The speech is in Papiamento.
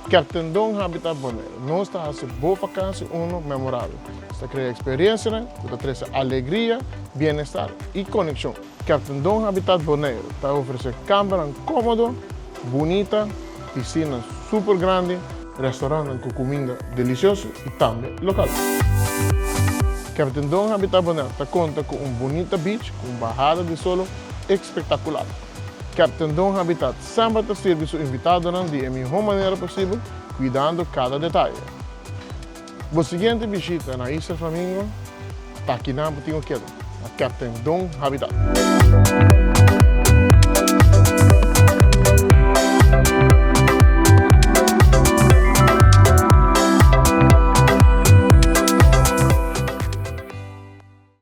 Captain Don Habitat Bonaire. Nos ta hasi bo vakantie uno memorabel. Nos ta krea eksperensianan ku ta trese alegria, bienestar i konekshon. Captain Don Habitat Bonaire ta ofresé kambernan kómodo, bunita, pisina super grandi, restaurantnan ku kuminda delisioso i tambe lokal. Captain Don Habitat Bonaire ta konta ku un bunita beach ku un bahada di solo espektakular. Captain Don Habitat semper ta sirbi su invitadonan di e mihó manera posibel, kuidando kada detaye. Bo siguiente bishita na Isla Flamingo ta akinan bo tin ku keda, na Captain Don Habitat.